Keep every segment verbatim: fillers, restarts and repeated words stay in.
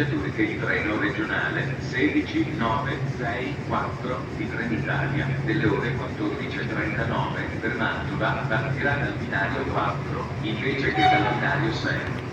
Che il treno regionale sedici nove sei quattro di Trenitalia, delle ore quattordici e trentanove, per Mantova, partirà dal binario quattro, invece che dal binario sei.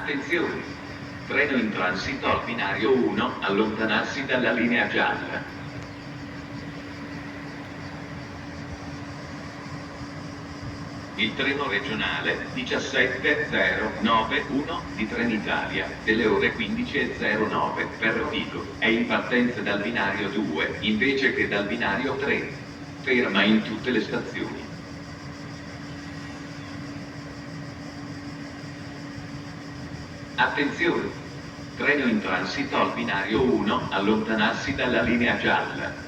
Attenzione! Treno in transito al binario uno, allontanarsi dalla linea gialla. Il treno regionale diciassette zero nove uno di Trenitalia, delle ore quindici e zero nove per Rovigo, è in partenza dal binario due, invece che dal binario tre. Ferma in tutte le stazioni. Attenzione! Treno in transito al binario uno, allontanarsi dalla linea gialla.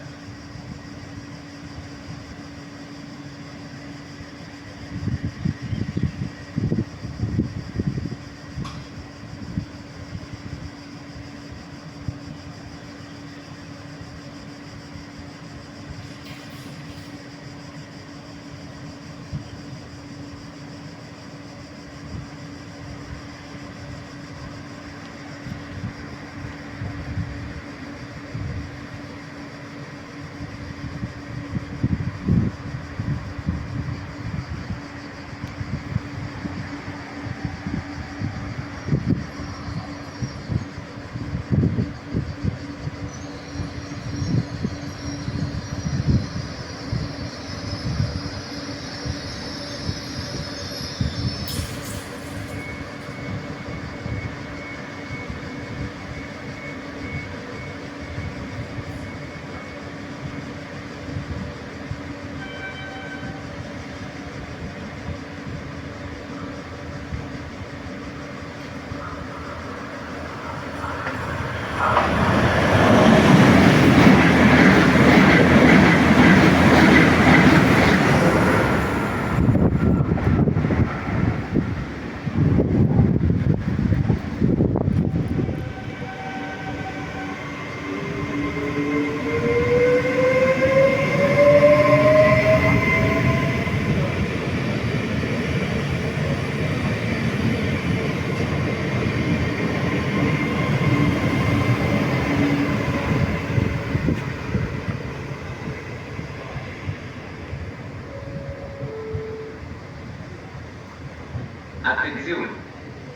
Attenzione!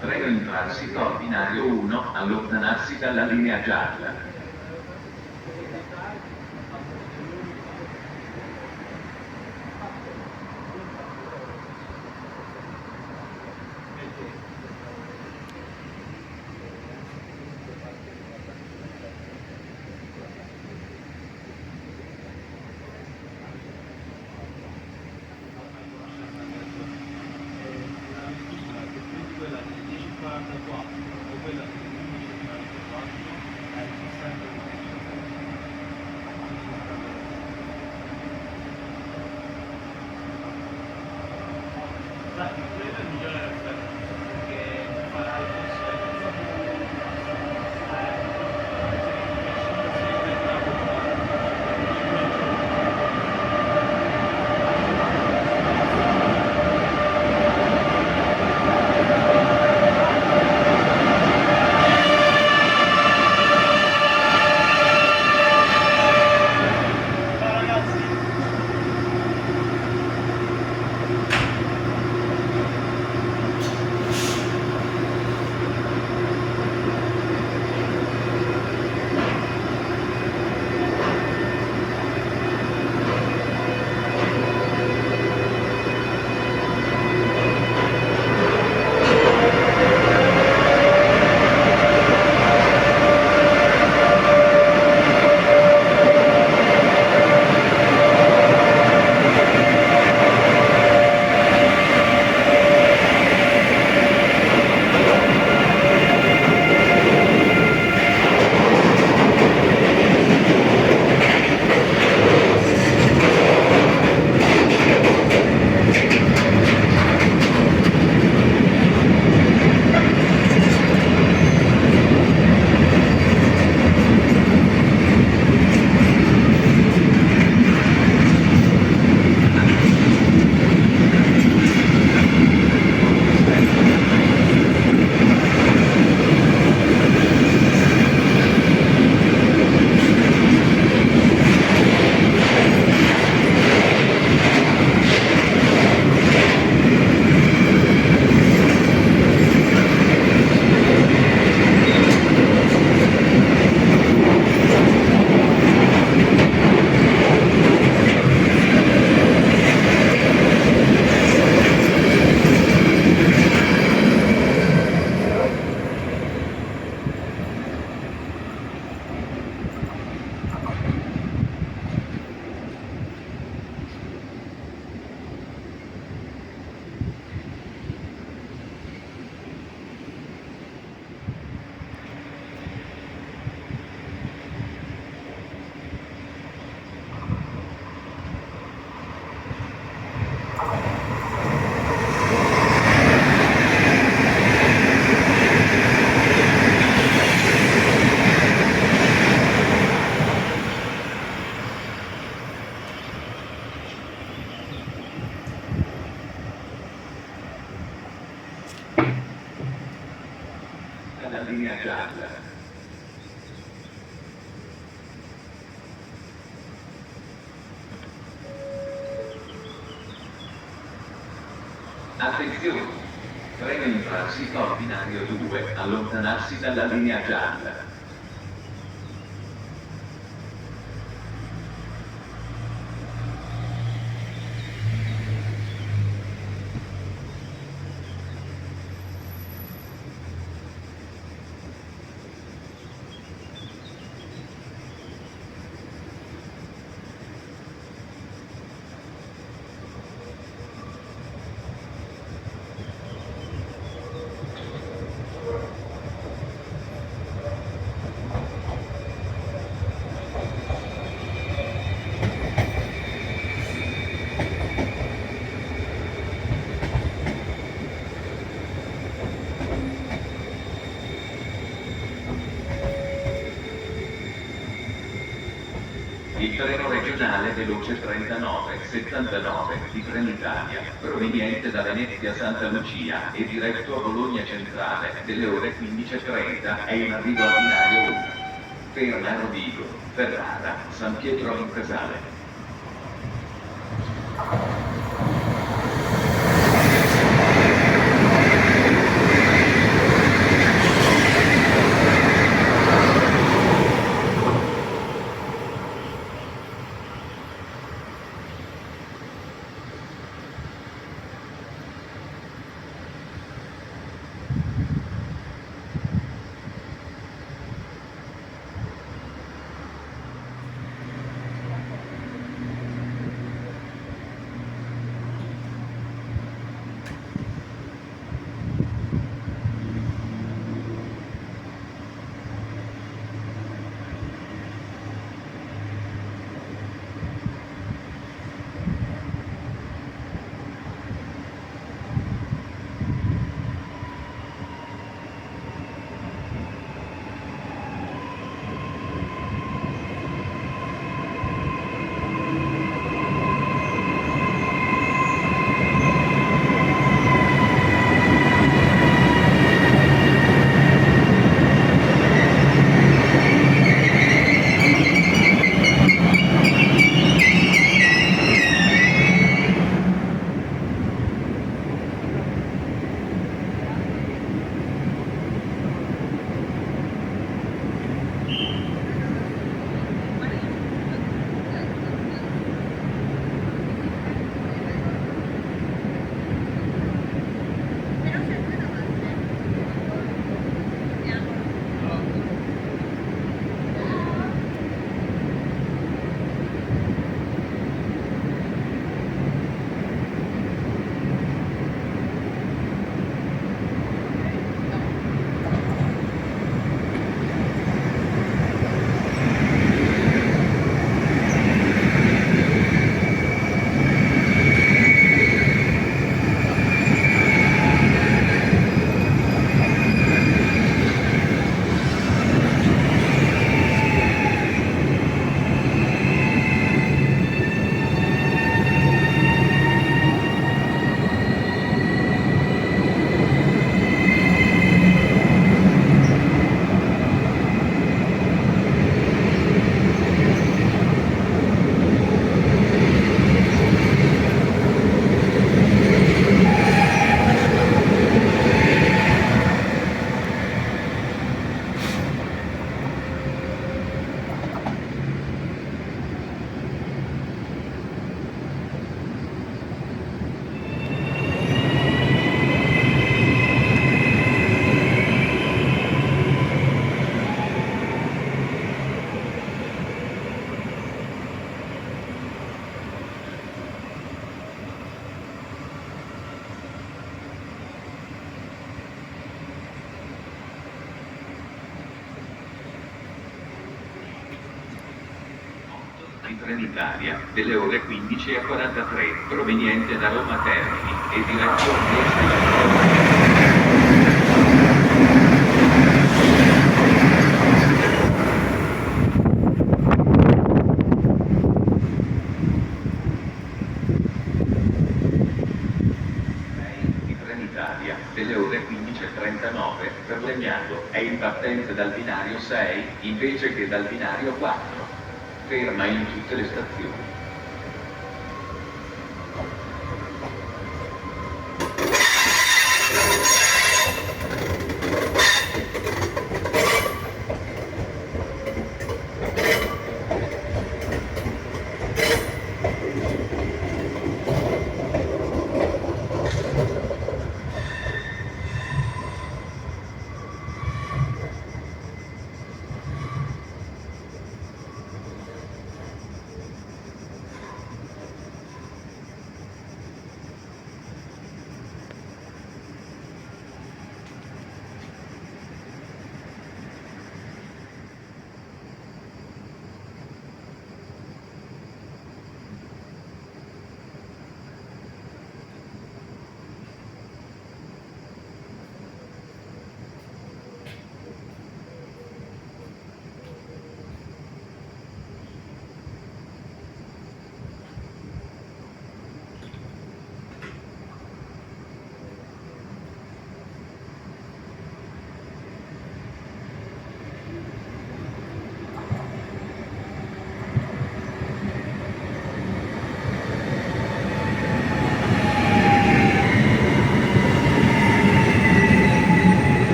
Treno in transito al binario uno, allontanarsi dalla linea gialla. linea gialla. Attenzione! Treno in transito al binario due, allontanarsi dalla linea gialla. Il treno regionale veloce trentanove settantanove di Trenitalia, proveniente da Venezia Santa Lucia e diretto a Bologna Centrale, delle ore quindici e trenta, è in arrivo al binario uno. Ferma a Rovigo, Ferrara, San Pietro in Casale. In Trenitalia, delle ore quindici e quarantatré, proveniente da Roma Termini, e diretto a Trieste. Di Trenitalia, delle ore quindici e trentanove, Per Legnano è in partenza dal binario sei invece che dal binario quattro. Ferma in tutte le stazioni.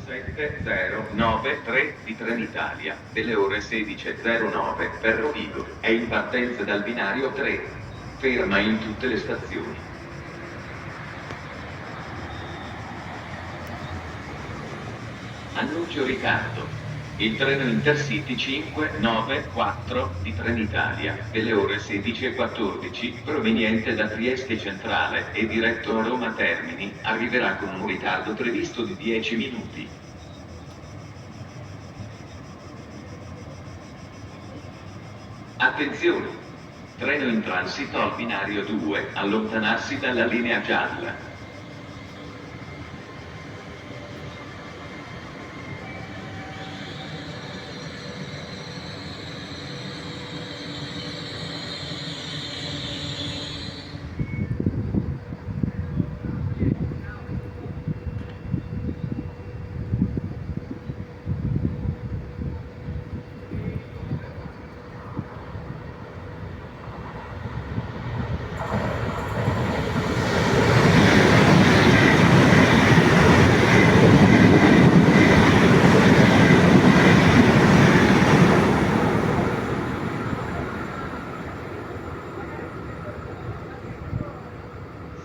Sette zero nove tre di Trenitalia, delle ore sedici e zero nove, per Rovigo, è in partenza dal binario tre. Ferma in tutte le stazioni. Annuncio ritardo. Il treno Intercity cinque nove quattro di Trenitalia, delle ore sedici e quattordici, proveniente da Trieste Centrale e diretto a Roma Termini, arriverà con un ritardo previsto di dieci minuti. Attenzione! Treno in transito al binario due, allontanarsi dalla linea gialla.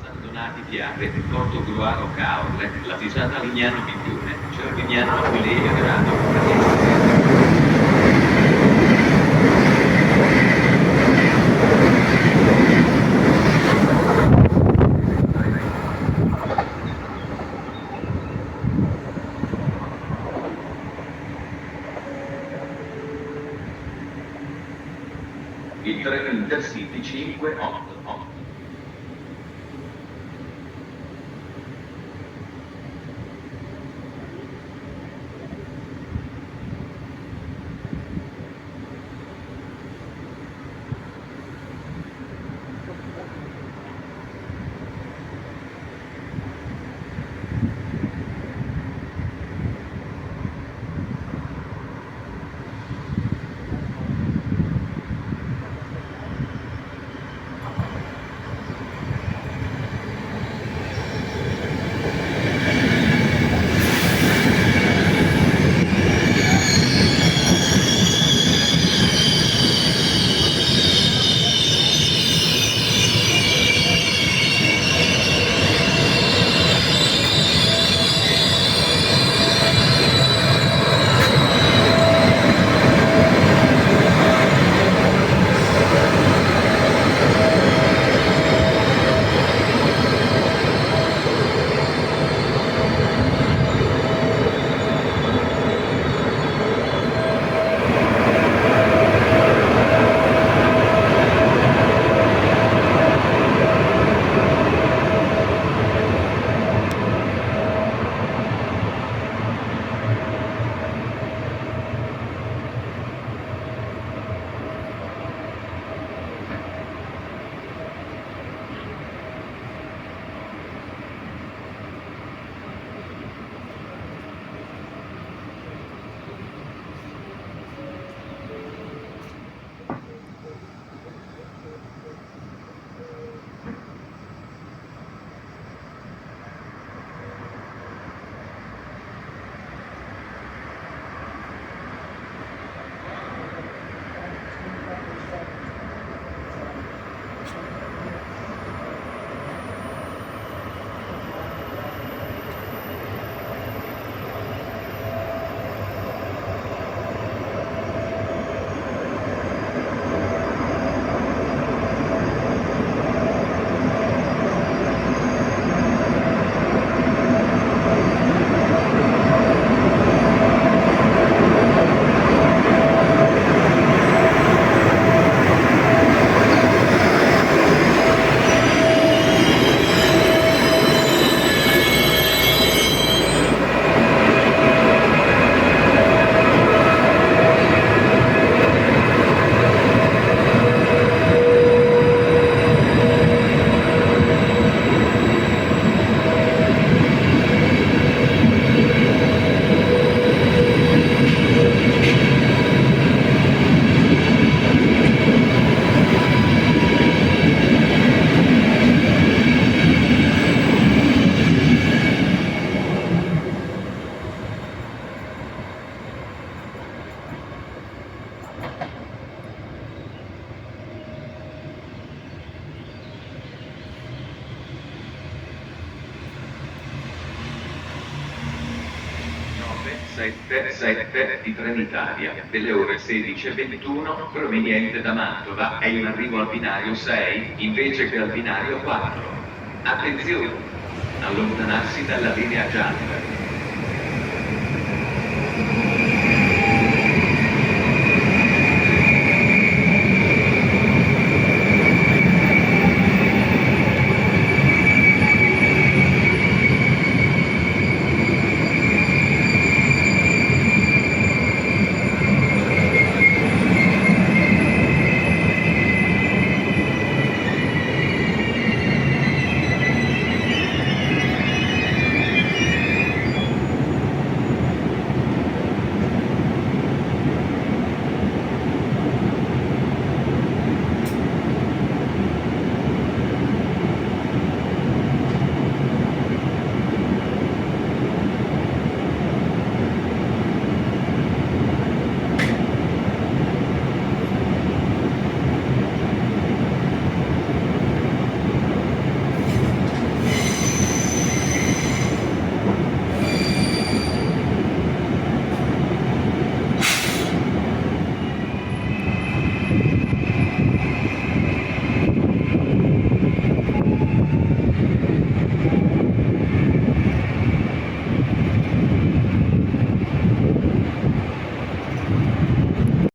San Donati Piave, Porto Gruaro Caorle, La Pisana Lignano Bibione, Cervignano Aquileia Grado, Treno Intercity cinque otto otto. Nove sette sette di Trenitalia, delle ore sedici e ventuno, proveniente da Mantova, è in arrivo al binario sei, invece che al binario quattro. Attenzione! Allontanarsi dalla linea gialla.